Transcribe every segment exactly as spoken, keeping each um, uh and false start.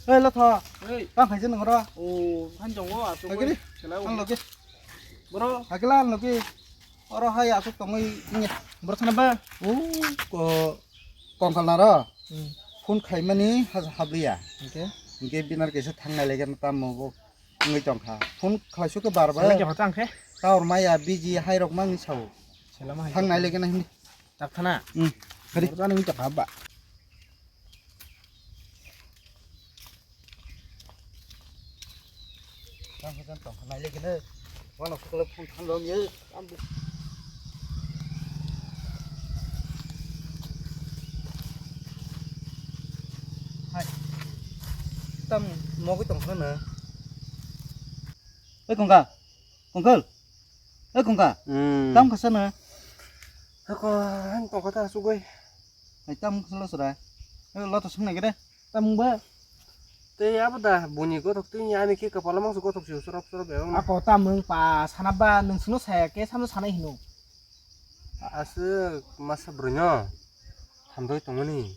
Hei, Lotha. Hei. Tang khaisa nang ro. O, han jong o, asuk. Agiri. Kela o. Ang logi. Bro. Agila ang logi. Oro hai asuk tongwi nge. Bro sana ba. O, ko, kongkal na ro. Hmm. Phone khaimani has-, habliya. Oke. Hingke binar kaisa thangnai legen tamo bo. Wngwi tongkha. Phone khlaisuk khe bar bar. Seleng jokha tang khe. Taur maya busy hai rok mangni sao. Selama hai. Thangnai legen hini. Tak thana. Hmm. Kari. Bro sana wngwi tongkha ba. Tang khe tang tong kha nai le kene. Wano sukle phone than rong ye. Tam bu. Hai. Tam mogwi tong kha na. Oi kongka. Kongkal. Oi kongka. Hmm. Tam kha sana. Hako han tong kha ta sugoi. Ai tam kha lo sura. Lo to sung nai kede. Tamung ba. Tei abo da buni gothok tei ani khe kapalo mangso gothok se sorop sorop ebang. Ako tamung pa sana ba nung suno saya khe samno sanai hino. Aswk masa bwrwino hamdoi tongmani.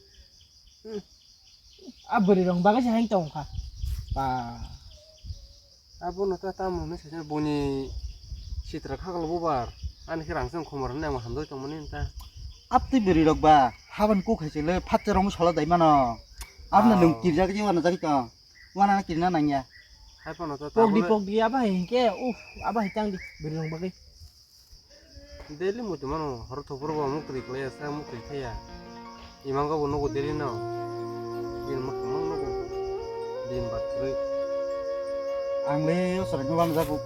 Hmm. A bwrwi rong bagwi se hain tong kha. Pa. Abono ta tamo hwnwi saisa boni sitra khaklo bubar. Ani khe rang chwng khomor hwnwi ang hamdoi tongmani ta. Abtwi bwrwi rok ba haban kuk hai se le phatsa rong sola dai mano. Abna nwng kirjak je wana jagwi tong. Wana kirna nangya. Hai phano ta pokdi tabole pokdi aba hai hinkhe uff aba hai tang di bwrwi rong bagwi. Daily muitu mano, horo thopor bo mukri klaiya, sa mukri thaiya. Imango bo nugo daily no. Din mukri mang nugo. Din bat kwrwi. Ang le o chwraino wanajago.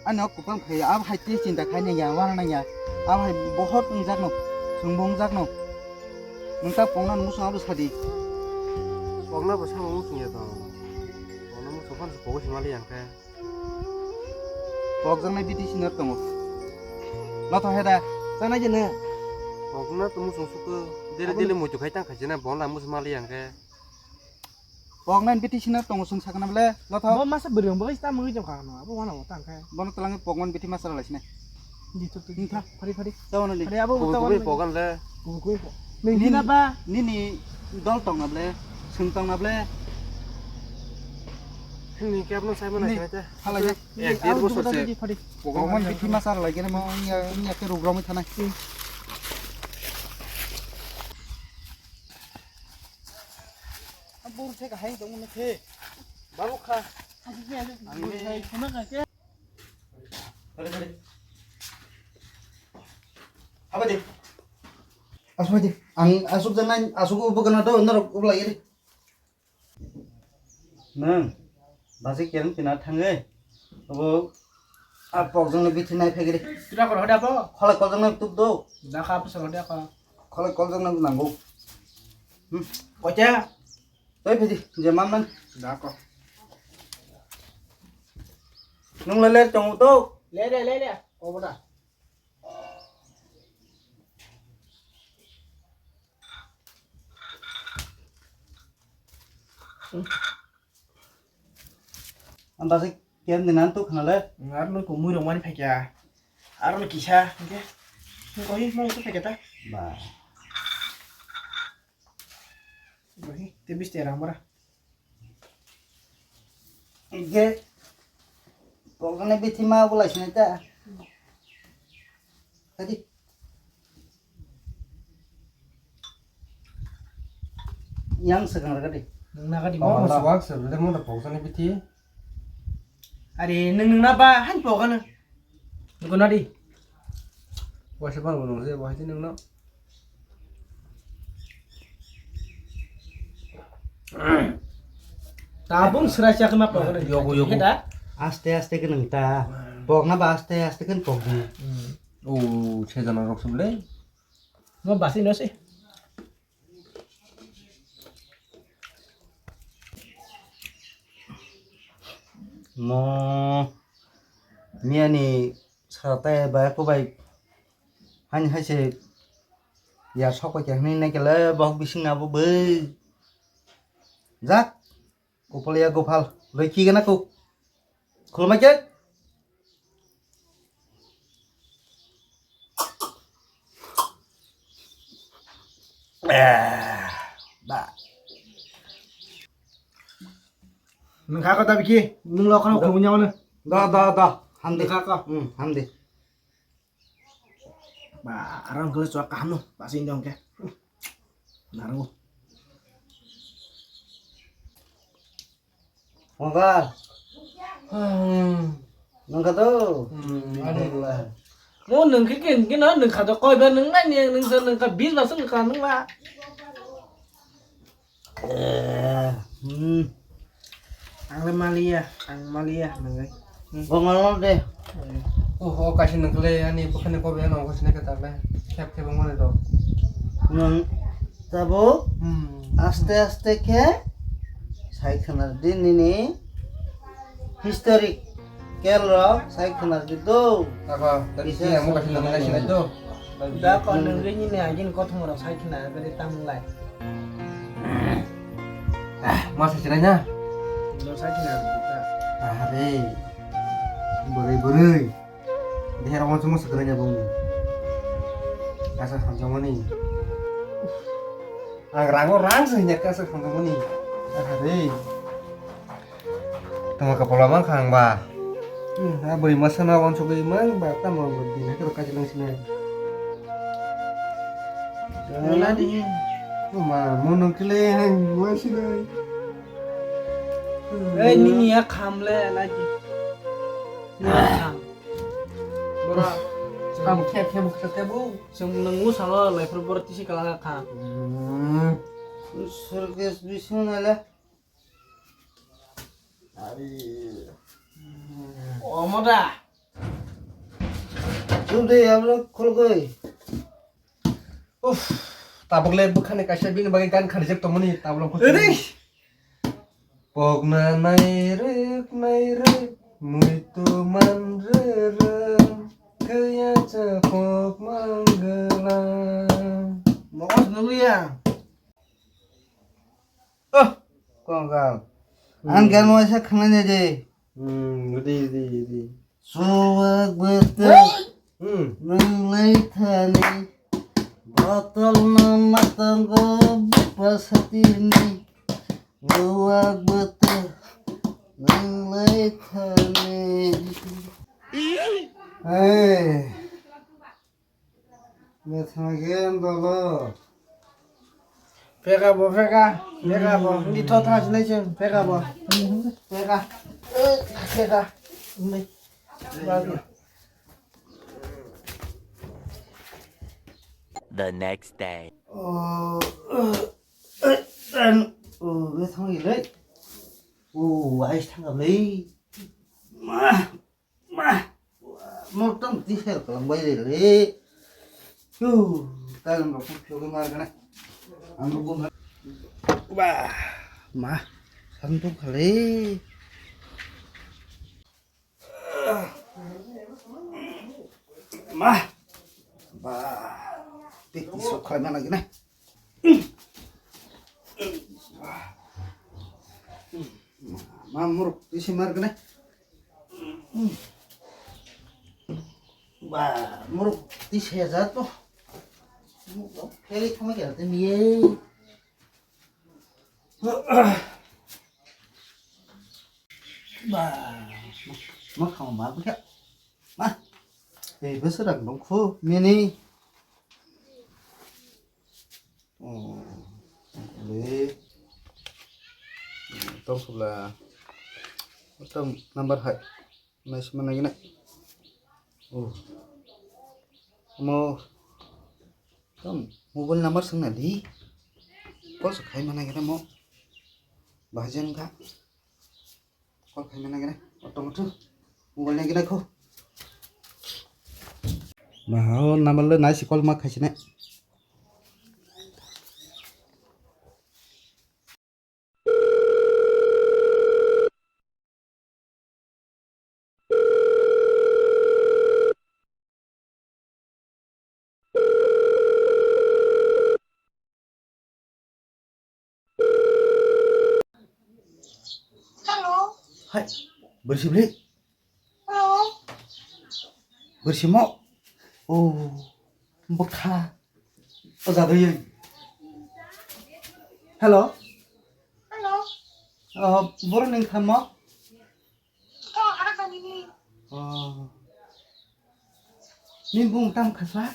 Ani o kupang phai, abo hai tei chinta khai nangya, wana nangya. Abo hai bohot wngjakno, chwngbo wngjakno. Nwng ta pokna nung song abo sadi. Pokna bo sama muchungya to. Pokna muchung phano se pogo se mali yang khe. Pokjaknai biti sinar tongo. Lotha heda. Chanai jene. Pokna to muchung suko. Dele dele muitu khai tang khaijena bon la muchung mali yang khe. Poknai biti sinar tongo sung sakna bele. Lotha. Bo masa bwrwi bo ista mui jong kha no. Abo wana tang khe. Bono twlangwi pokman biti masa ralai sinai. Di thuk thuk. Nitha. Phari phari. Tawano di. Phari abo kubui tawano kubui di. Pogan le. Kubui kubui po. Nini, nini ba? Nini dol tongna ble, sung tongna ble. Nini kebno sai mana kene te. Halai ya. Ek der bosor se. Phari. Pogan bithi masar lai kene mo nya nya ke ruk romwi thanai. Bur se ka hai dong ne the. Baru kha. Ang ne. Hadi, hadi. Apa di? Asuk di. Ang asuk jangan asuk ubu kena do norok ubla ini. Nang, basi kian pina thangai. Ubu apok jang bithi nai phegiri. Tira kor hada po. Kholai kol jang tup do. Dakha apa sor hada ka. Kholai kol jang nanggo. Hmm. Kocha. Toi phidi je mamman. Dakho. Nung le le tong to. Le le le le. Obo da. Ang basi kian dinan tu khna le. Ngar no ko mui rong mani phakya. Aro no kisa. Oke. Ko hi mo tu phakya ta. Ba. Bahi, te bis te rang bara. Ge, pokjani bithi ma bolai sini ta. Tadi. Yang segang rega di. Nang naga di mo. Mo suwak se, mo pokjani bithi. Are, nung nung na ba, han pokana. Nung na di. Wah, siapa nung nung sih, wah, itu nung na. Tabung serai siya kena pokok. Yogo, yogo. Heda. Aste aste ke neng ta. Pokna ba aste aste kan pokna. Oh, sejana rok sebelah. Mau basi nasi. Mo miani sara tai ba ko bai hani hai se ya sok pai khe hwnwi nai khe le bohok bising abo bwrwi jak. Kupul ya gopal roi khi gana ku khulumai khe. Ba. Nang kha ko ta biki, nung lo kono khumui nyawo ne. Da, da, da. Hamdi. Nang kha ko. Hmm, hamdi. Ba, aram kele chua kaham no, ba sing dong ke. Naru. Moga. Hmm. Nang kha to? Hmm, alhamdulillah. Mo nung khe ke, ke no nung kha to koi ba nung nai ni nung sa nung kha bis ba sa nung kha nung la. Eh, hmm. Ang le maliya, ang maliya, nang le. Hmm. Bongol de. Oh, oh, kaisa nang le, ani bukhani kobe ano kaisa nang kata le. Khep khep bongol do. Nang tabo. Hmm. Aste aste khe. Sai khana din nini. Historic. Kel rok sai khwna di do. Tako, tadi sini amo kasih nama nasi do. Da ko nungwi ni ne agin kothom rok sai khwna beri tam lai. Ah, masa sini nya. Do sai khwna. Are. Beri beri. Dihera wansu masa kerja bung. Asa hamjamani. Ang rango rang sih nyaka asa hamjamani. Are. Tamo kapala mang khang ba. Hmm, a bui masa na wan sugui mang ba tamo bui din ke kaji lang sini. Wala di. Ma, mo nung kile hang mo sini. Eh, nini ya kham le lagi. Nini ya kham. Bora. Kham khe khe bu khe bu. Sung nung mu salo lai phur bora tisi kala kham. Hmm. Surges bising na le. Ari. Omo da. Tunde abro khulgoi. Uff, tabuk le bukhani kaisa bini bagwi gan kharijak tongmani tabuk le. Ari. Pokna nairwk nairwk muitu manrwrwng kaya cha pok mangalang. Mokos nungya. Oh, kongkal. Hmm. Ang gan waisa khna ne de. Hmm, di, di, di. Chuwak bwtwk. Hmm. Nung lai thani. Botol no matango bupasatini. Chuwak bwtwk. Nung lai thani. Hey. Bethma gen dolo. Pega bo, pega, pega bo. Ni tho tha sinai cheng, pega bo. Pega. Eh, pega. Ni. The next day. Oh, eh, eh, eh, oh, bethma gilai. Oh, ais thang gilai. Ma. Ma, moktam ti her kalang bai re le. Tu, kalang rok phuk phuk mar kana. Ang rok bom. Ba, ma, santu khale. Ma, ba, pik sok khalai mana gina. Ma muruk tisi mar kene. Ba muruk tisi hajar to. Muruk keli thama kela te miye. Ba ma khama mar kya. Ma. Ei besar ang dong khu mini. Oh, le. Tong khula. Tong number hai. Nai sima nai gina. Oh. Mo. Tong mobile number sing na di. Call sa khai mana gina mo. Bahajan ka. Call khai mana gina. Otom tu. Mobile na gina ko. Baha o number le nai si call ma khai sine. Hello. Hai, bersih beli. Hello. Bersih mo. Oh, bukha. Oh, jadu ye. Hello. Hello. Oh, borok ni kha mo? To, hara kami ni. Oh. Ni bung tam khasa?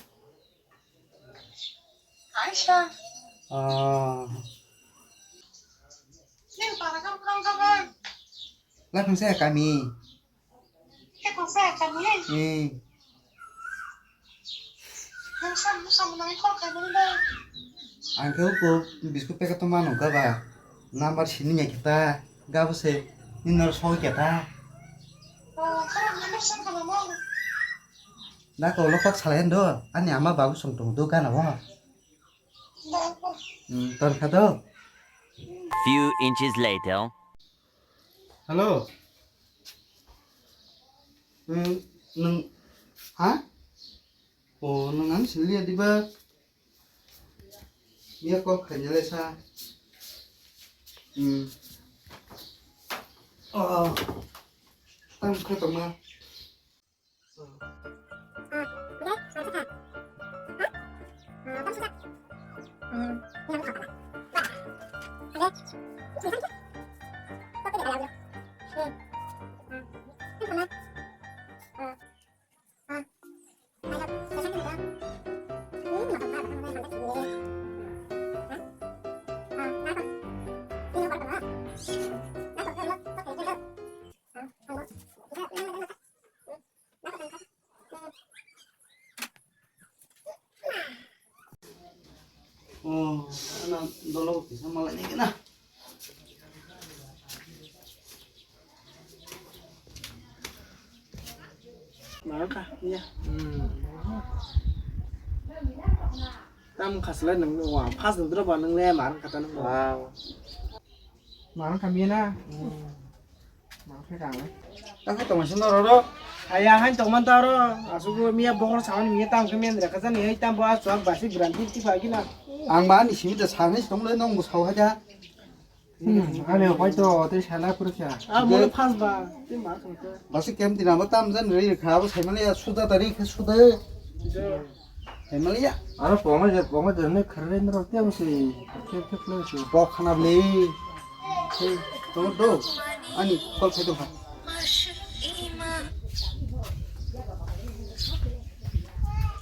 Aisha. Oh. Ni para kam kam kam. Lakhang saya kami. Lakhang saya kami. Hmm. Ang khe uko biskut packet to mano kha ba. Number sini nya kita gabo se ninor soi kita. Da ko lo kok salai do ani ama babu song tong do gana wa. Hmm, ton kha do. Few inches later. Hello. Hmm, nung, ha? Oh, nung ang siliya diba? Iya kok khainale sa. Hmm. Oh. Tam kha tongma. Oh, ana dolo kisa malai ni kena. Marang kha, iya. Hmm. Tam khaslai nang wa, pas nang dra ba nang le marang kata nang. Wow. Marang kha miya na. Hmm. Marang kha kang le. Tang kha tong sin ro ro. Aya han tong man ta ro. Asu go miya bohor sawan miya tam kha miya nang kha jani ai tam bo asu ak basi brandi ti pha gina. Ang ma ni simi da sa ni tong le nong bo sao ha ja. Hmm, ani hoi to, tei sala pura kya. Ah, mo pas ba, tei ma kang to. Basi kem tina ba tam jan ri kha, ba sai mali ya suda tari kha suda. Sai mali ya. Aro poma je, poma je ne khare ne ro te usi. Khe khe khle usi. Bo khana bli. Hey, to do. Ani kol khai to ha.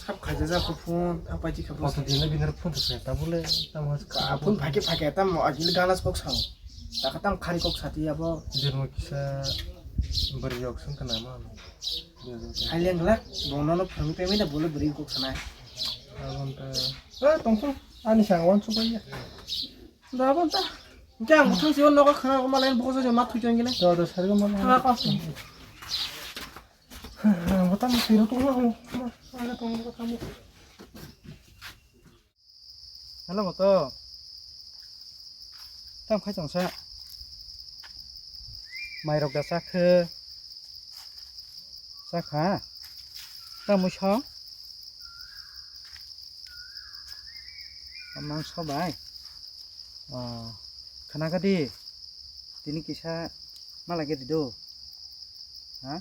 Sab khaja ja ko phone, thang pai ji kha bo. Koto dina binir phone to khe ta bole, tam has ka. Phone phake phake tam mo agil ganas kok sao. Ta kha tam khari kok sati abo. Jirmo kisa bari yok sung kana ma. Hai leng la, bono no phang pe mi da bole bari kok sanai. Abon ta. Eh, tong phone, ani sang wan su pai ya. Da abon ta. Jang thang si on no ka khana ko malai bo sa ma thui jang gile. Da da sar ga ma. Ha ka. Botamo tiro tongma ho. Aga tongma botamo. Hello, moto. Tam khai tongsa. Mairok da chakhe. Chakha. Tam musa. Mangso bai. Oh, khana kadi. Tini kisa malai kadi do. Ha?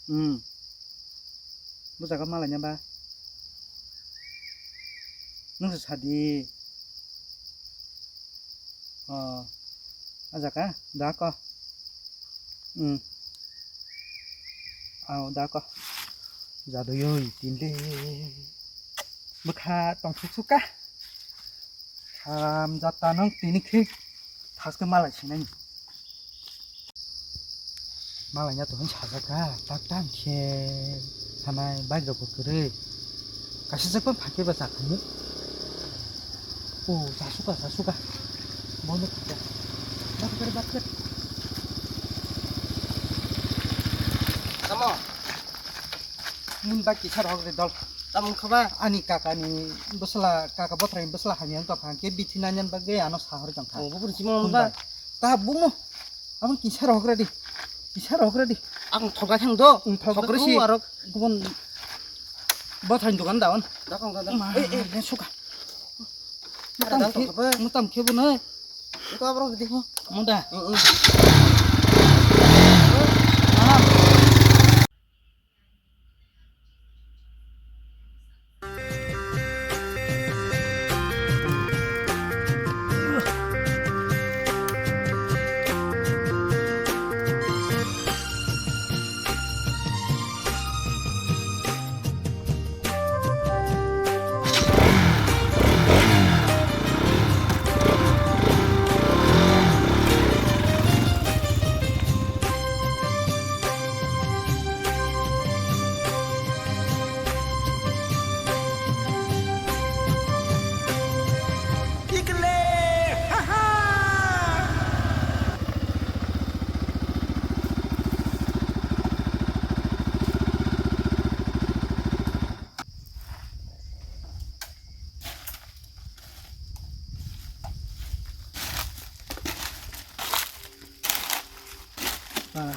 Hmm. Bo jaga malai nya ba? Nung se sadi. Oh. A jaga da ko. Hmm. Au da ko. Jadu yoi tinde. Bwkha tong suk suk ka. Ham jata nung tini khe. Thaske malai sinai. Malai ya to hin sajak ka, tak tak khe sanai bike rok kwrwi. Kaisa jak phakhe ba chakhamu. O, jasuka, jasuka. Bono khuja. Bak ber, bak ber. Tamo? Nini bike kisa rok re dol. Tamo wngkha ba? Ani kaka ni bwsla, kaka bothra ni bwsla hamya wngkha phan khe bithi nani bagwi ano sahor jang kha. O, bubun simo ba? Ta bumo. Abang kisa rok re di. Kisa rok re di. Ang thoga thang do. Ang thoga thang do, arok. Gubun bothra ni dogan daon. Dakang da. Eh, eh, ne suka. Mutam khe, mutam khe bo nai. Ito abro di ho. Muda. Ah,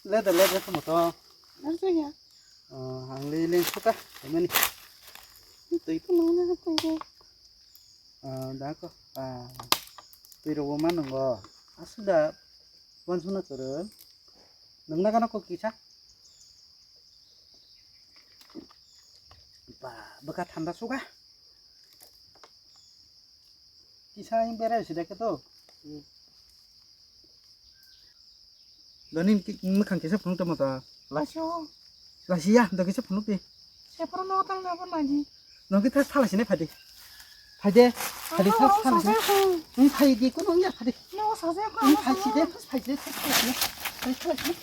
leda, leda, tamo to. Ang saya. Ah, ang le, le, suka, mani. Tui ko nang na ko. Ah, da ko. Ah, tui ro man ngo. Asuda, wan suna kere. Nang na kana ko kisa. Ba, baka thanda suka. Kisa yang beres sudah ke to. Doni ki, mwkhang kisa phunuk tamo ta. Laisio. Laisiya, do kisa phunuk di. Sepro no tal na bo naji. No ki thas thala sine phadi. Phade, phadi thas thala sine. Hmm, phai di ko no ya phadi. No sa se ko. Hmm, phai si de, phai si de, phai si de. Phai si de.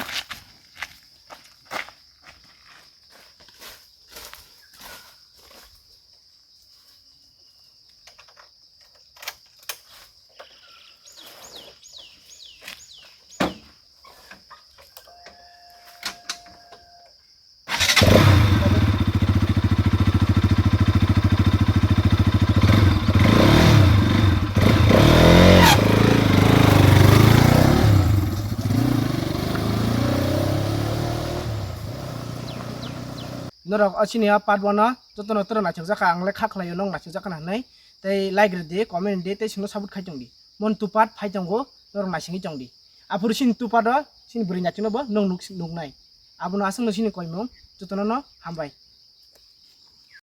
Norok o chini o part one o jotono toro naisok jakha, ang le kha khlai o, nong naisok jakha na hinwi. Tei like rw di, comment rw di, tei chwngno support khai tong di. Mon two part phai tongo, norok naisingwi tong di. Aphuru chini two part o chini bwrwi naisokno bo nwng nuk-, nuknai. Abono aswkno chini koimung, jotono no hambai.